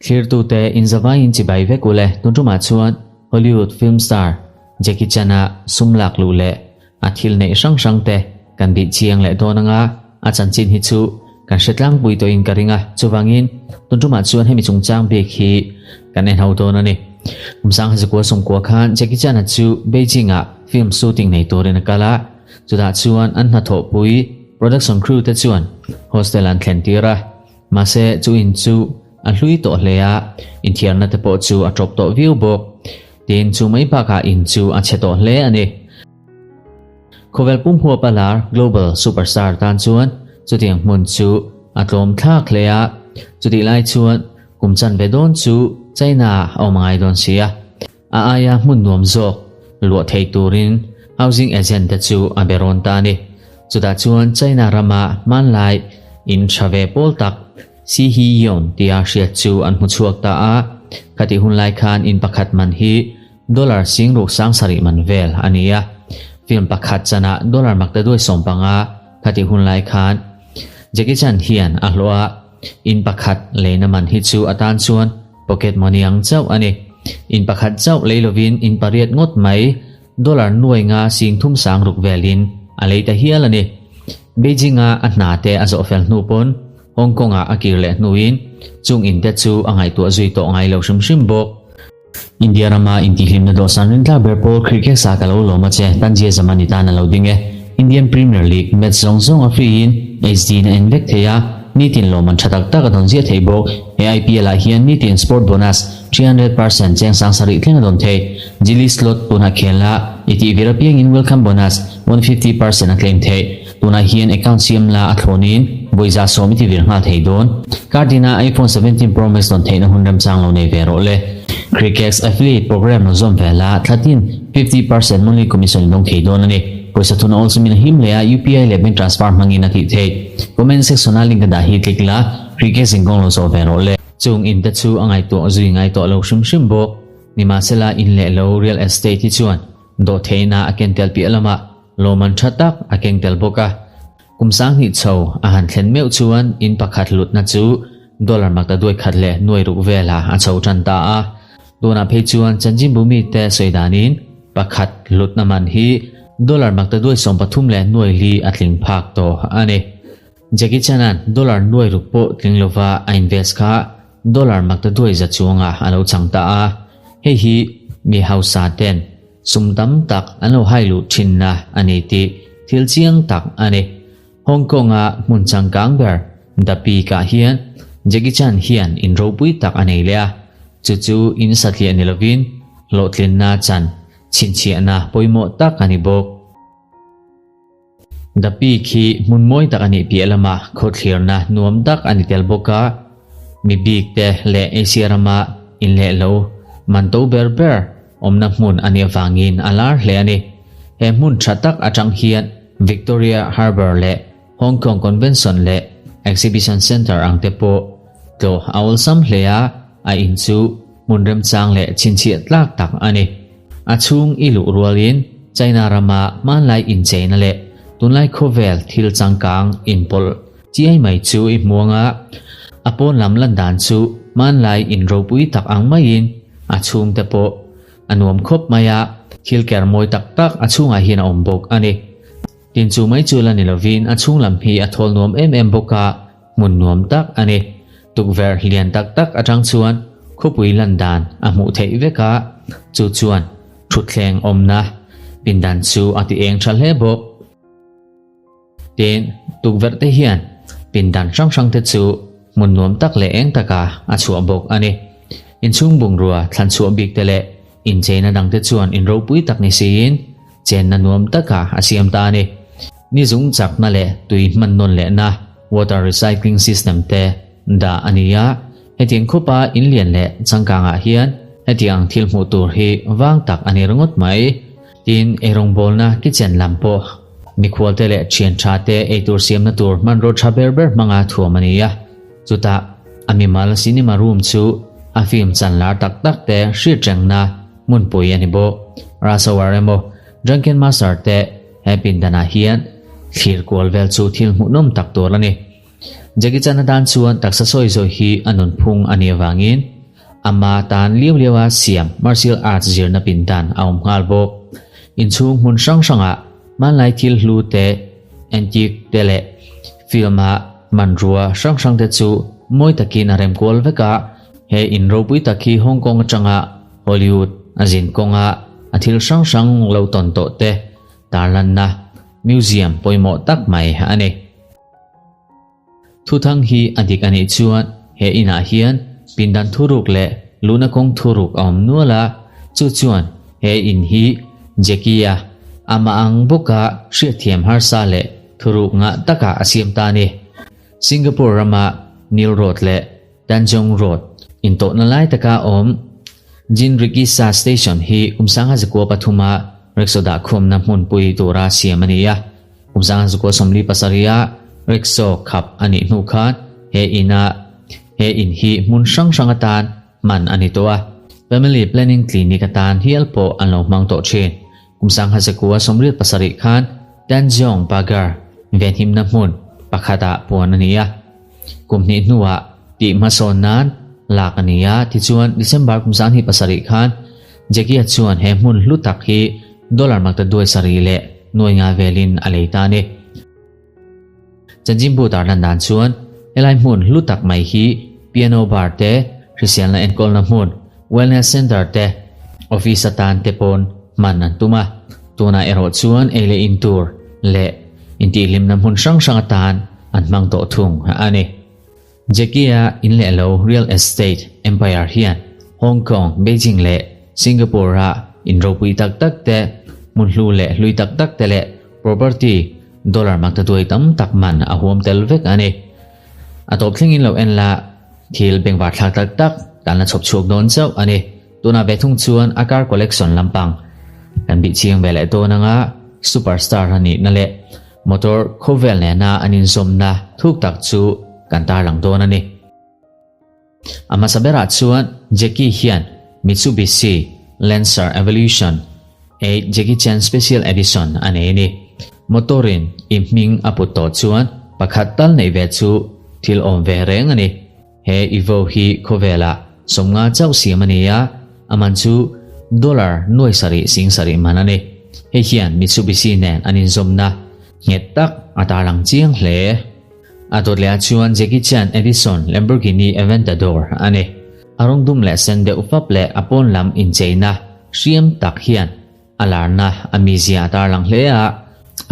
Thlirtute inzavaiin chibai vek ule tun tumah chuan Hollywood film star Jackie Chan-a sum lak luh leh a thil neih hrang hrang te kan bih chiang leh dawn anga a chanchin hi chu kan hre tlangpui tawhin ka ring a, chuvangin tun tumah chuan hemi chungchang bik hi kan en ho dawn a ni. Kum sangha zakua sawmkua khan Jackie Chan-a chu Beijing-ah film shooting nei turin a kal a, chutah chuan an hnathawhpui production crew te chuan hostel an thlen tir a, mahse chu in chu a hlui tawh hle a, inthiarna te pawh chu a tawp tawh viau bawk. Tin, chu mai bakah in chu a chhe tawh hle a ni. Khawvel pum huap a lar global superstar tan chuan chutiang hmun chu a tlawm thlak hle a, chutih lai chuan kum chanve dawn chu China a awm ngai dawn si a. A aia hmun nuam zawk luah thei turin housing agent te chu a be rawn ta a ni. Chutah chuan China rama hmanlai in tha ve pawl tak Si Hi Yon tia hriat chu an hmu chhuak ta a. Khatih hun lai khan in pakhat man hi dollar singruk sang sarih man vel a ni a. Film pakhat chanah dollar makta duai 15 khatih hun lai khan Jackie Chan hian a hlawh a. In pakhat leina man hi chu atan chuan pocket money ang chauh a ni. In pakhat chauh lei lovin in pariat ngawt mai dollar nuai nga sing thum sang ruk velin a lei ta hial a ni. Beijing-a a hna te a zawh fel hnu pawn Hong Kong-ah a kir leh hnuin chung in te chu a ngaihtuah zui tawh ngai lo hrim hrim bawk. India rama intihhlimna dawhsan rintlak ber pawl cricket sa ka lo lawm a che, Tanzia Zamani tan a lo ding e. Indian Premier League match zawng zawng a free in HD na en vek thei a, nitin lawmman tha tak tak a dawn ziah thei bawk. He IPL ah hian nitin sport bonus 300% cheng sang sarih thleng a dawn thei. Jili slot tunah khel a i tih vir apiangin welcome bonus 150% a claim theih. Tunah hian account siam la a thlawnin vawiza sawm i ti vir nghal thei dawn. Kar tinah iPhone 17 Pro Max dawn theihna hun remchang lo nei ve rawh le. Crickex affiliate program lo zawm ve la, thla tin 50% monthly commission i dawng thei dawn a ni. Pawisa thuna awlsamin a him leh a, UPI leh bank transfer hmangin a tih theih. Comment section a link a dah hi click la, Crickex in kawng lo zawh ve rawh le. Chung in te chu a ngaihtuah zui ngai tawh lo hrim hrim bawk. Nimahsela in leh lo real estate hi chuan dawhtheihna a ken tel piah lamah Lawman tha tak a keng tel bawk a, kum sanghnih chho a han thlen meuh chuan in pakhat hlutna chu dollar makta duai khat leh nuai ruk velah a chho tan ta a. Tunah phei chuan chanchinbu mite sawi danin pakhat hlutna man hi dollar makta duai 13 leh nuai li a tling phak tawh a ni. Jackie Chan-a'n dollar nuai ruk pawh tling lova a invest kha dollar makta duai za chuangah a lo chang ta a, hei hi mi hausa ten Sum tam tak an lo hai luh thinna a ni tih thil chiang tak a ni. Hong Kong-a hmun changkang ber The Peak-ah hian Jackie Chan hian in ropui tak a nei leh a, chu chu in satliah ni lovin hlawhtlinna chan chhinchhiahna pawimawh tak a ni bawk. The Peak hi hmun mawi tak a nih piah lamah khawthlirna nuam tak a ni tel bawk a, mi bik te leh Asia rama in leh lo man to ber ber awmna hmun a nih avangin a lar hle a ni. He hmun tha tak atang hian Victoria Harbour leh Hong Kong Convention leh Exhibition Centre ang te pawh tlawh a awlsam hle a, a in chu hmun remchang leh chhinchhiah tlak tak a ni. A chhung i luh rualin China rama hmanlai incheina leh tunlai khawvel thil changkang inpawlh chiai mai chu i hmu anga, a pawn lam lan dan chu hmanlai in ropui tak ang maiin a chhungte pawh a nuam khawp mai a, thil ker mawi tak tak a chhungah hian a awm bawk a ni. Tin chu mai chu la ni lovin a chhung lam hi a thawl nuam em em bawk a, hmun nuam tak a ni. Tukverh lian tak tak atang chuan khawpui lan dan a hmuh theih vek a, chu chuan thutthleng awmna pindan chu a ti eng tha hle bawk. Tin, tukverh te hian pindan hrang hrang te chu hmun nuam tak leh eng taka a chhuah bawk a ni. Inchhung bungrua thlan chhuah bik te leh incheina dang te chuan in ropui tak ni siin chenna nuam taka a siam ta a ni. Ni zung chakna leh tui hman nawn lehna water recycling system te dah a ni a, hetiang khupa in lian leh changkangah hian hetiang thil hmuh tur hi vang tak a ni ringawt mai. Tin, eirawngbawlna kitchen lam pawh mikhualte leh thian tha te eitur siamna tur hmanraw tha ber ber hmanga thuam a ni a, chutah a mimal cinema room chu a film chan lar tak tak te hriat rengna hmunpui a ni bawk. Rush Hour emaw Drunken Master te he pindanah hian thlir kual vel chu thil hmuhnawm tak tur a ni. Jackie Chan atan chuan taksa sawi zawi hi a nunphung a nih avangin ama tan liau liaua siam martial arts zirna pindan a awm nghal bawk. Inchhung hmun hrang hrangah hmanlai thil hlu te, antique te leh film-a hmanrua hrang hrang te chu mawi takin a rem kual vek a. He in ropui tak hi Hong Kong atanga Hollywood a zin kawnga a thil hrang hrang lo tawn tawh te tarlanna museum pawimawh tak mai a ni. Thuthang hi a dik a nih chuan he inah hian pindan thuruk leh luhna kawng thuruk a awm nual a, chu chuan he in hi Jackie-a amah ang bawka hriatthiam harsa leh thuruk ngah takah a siam ta a ni. Singapore rama Neil Road leh Tanjong Road intawhna lai taka awm Jinrikisha Station hi kum sangha zakua pathuma rickshaw dahkhawmna hmunpui tura siam a ni a. Kum sangha zakua 47-a rickshaw khap a nih hnu khan he ina he in hi hmun hrang hrang atan hman a ni tawh a. Family Planning Clinic atan hial pawh an lo hmang tawh thin. Kum sangha zakua 87 khan Tanjong Pagar venhimna hmun pakhatah puan a ni a. Kum hnih hnuah tih hmasawn nan lak a ni a, tichuan December kum 27 khan Jackie-a chuan he hmun hlu tak hi dollar makta duai sarih leh nuai nga velin a lei ta a ni. Chanchinbu tarlan dan chuan helai hmun hlu tak mai hi piano bar te, hriselna enkawlna hmun, wellness center te, office atan te pawn hman an tum a. Tunah erawh chuan ei leh in tur leh intihhlimna hmun hrang hrang atan an hmang tawh thung a ni. Jackie-a in leh lo real estate empire hian Hong Kong, Beijing leh Singapore-a in ropui tak tak te, hmun hlu leh hlui tak tak te leh property dollar makta duai tam tak man a huam tel vek a ni. A tawp thlengin lo en la, thil bengvar thlak tak tak kan la chhawp chhuak dawn chauh a ni. Tunah ve thung chuan a car collection lampang kan bih chiang ve leh dawn anga superstar a nihna leh motor khawvel nena an inzawmna thuk tak chu kan tarlang dawn a ni. A hmasa berah chuan Jackie hian Mitsubishi Lancer Evolution 8 Jackie Chan Special Edition a nei a ni. Motor-in i hming a put tawh chuan pakhat tal neih ve chu thil awm ve reng a ni. He Evo hi khawvelah 50 chauh siam a ni a, a man chu dollar nuai sarih sing sarih man a ni. Hei hian Mitsubishi nen an inzawmna nghet tak a tarlang chiang hle. A dawt leh ah chuan Jackie Chan Edison Lamborghini Aventador a ni. A rawng dum leh sen deuh fap leh a pawn lam incheina hriam tak hian A larna a mizia a tarlang hle a,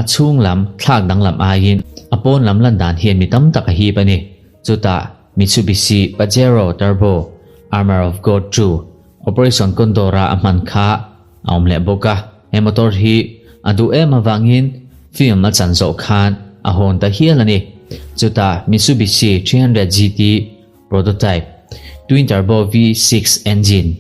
a chhung lam thlak danglam aiin a pawn lam lan dan hian mi tam tak a hip a ni. Chutah Mitsubishi Pajero Turbo Armour of God 2 Operation Condor-a a hman kha a awm leh bawk a. He motor hi a duh em avangin film a chan zawh khan a hawn ta hial a ni. Chutah Mitsubishi 300 GT Prototype, Twin Turbo V6 engine.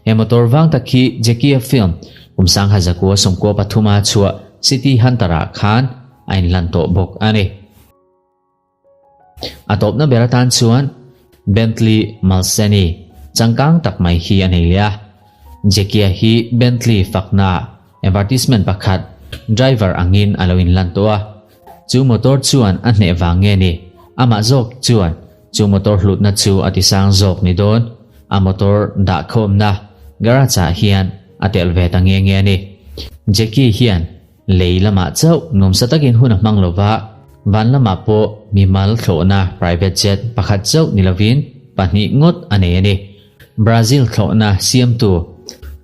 He motor vang tak hi Jackie-a film kum 1993-a chhuah City Hunter-ah khan a inhlan tawh bawk a ni. A tawpna ber atan chuan Bentley Mulsanne changkang tak mai hi a nei leh a. Jackie-a hi Bentley fakna advertisement pakhat driver angin a lo inhlan tawh a. Chu motor chuan a hneh vang nge ni? Amah zawk chuan chu motor hlutna chu a tisang zawk ni dawn. A motor dahkhawmna garage ah hian a telh ve ta nge nge a ni. Jackie hian lei lamah chauh nuamsa takin hun a hmang lova, van lamah pawh mimal thlawhna private jet pakhat chauh ni lovin pahnih ngawt a nei a ni. Brazil thlawhna siamtu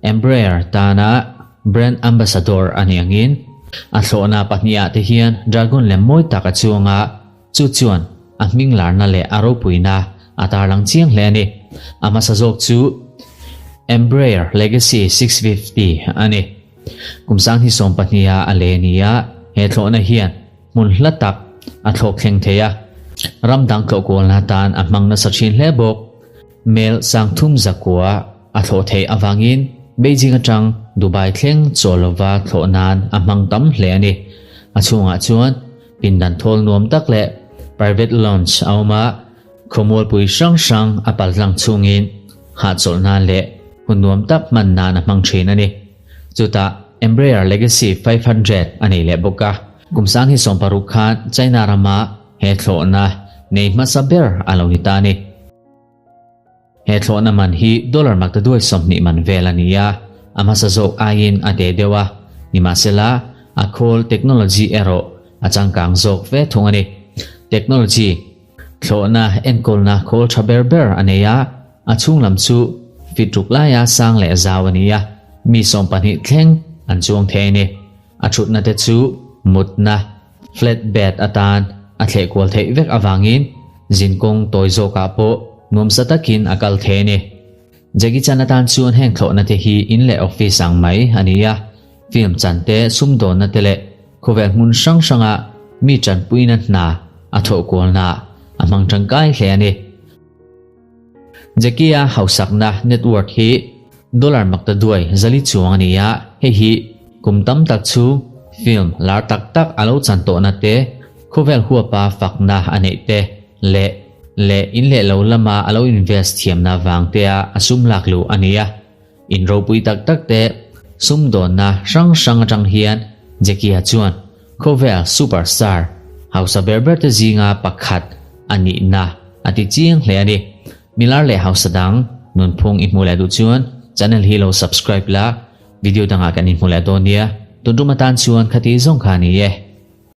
Embraer tana Brand Ambassador a nih angin a thlawhna pahnihah te hian dragon lem mawi tak a chuang a, chu chuan a hming larna leh a ropuina a tarlang chiang hle a ni. A hmasa zawk chu Embraer Legacy 650 a ni. Kum 2020-a a lei a ni a, he thlawhna hian hmun hla tak a thlawk thleng thei a, ram dang tlawh kualna atan a hmang nasa thin hle bawk. Mel 39 a thlawh theih avangin Beijing atang Dubai thleng chaw lova thlawh nan a hmang tam hle a ni. A chhungah chuan pindan thawl nuam tak leh private lounge a awm a, khawmualpui hrang hrang a paltlang chhungin hahchawlh nan leh hun nuam tak hman nan a hmang thin a ni. Chutah Embraer Legacy 500 a nei leh bawk a. Kum 2016 khan China rama he thlawhna. nei hmasa ber a lo ni ta a ni. He thlawhna man hi dollar maktaduai 20 man vel a ni a, a hmasa zawk aiin a te deuh a, nimahsela a khawl technology erawh a changkang zawk ve thung a ni. Technology thlawhna enkawlna khawl tha ber ber a nei a, a chhung lam chu fit ruk laia sang leh zau a ni a, mi 20 thleng an chuang thei a ni. A thutna te chu mutna, flat bed, atan a thleh kual theih vek avangin zinkawng tawi zawkah pawh nuamsa takin a kal thei a ni. Jackie Chan atan chuan heng thlawhna te hi in leh office ang mai a ni a, film chan te, sumdawnna te leh khawvel hmun hrang hranga mi tanpuina hna a thawh kualna a hmang tangkai hle a ni. Jackie-a hausakna net worth hi dollar maktaduai zali chuang a ni a, hei hi kum tam tak chhung film lar tak tak a lo chan tawhna te, khawvel huapa fakna a neih te leh leh in leh lo lama a lo invest thiamna vang tea a sum lak luh a ni a. In ropui tak tak te sumdawnna hrang hrang atang hian Jackie-a chuan khawvel superstar hausa ber ber te zinga pakhat a nihna a ti chiang hle a ni. Milar leh hausa dang nunphung i hmuh leh duh chuan channel hi lo subscribe la, video dangah kan inhmu leh dawn nia. Tun tum atan chuan khati zawng kha a ni e.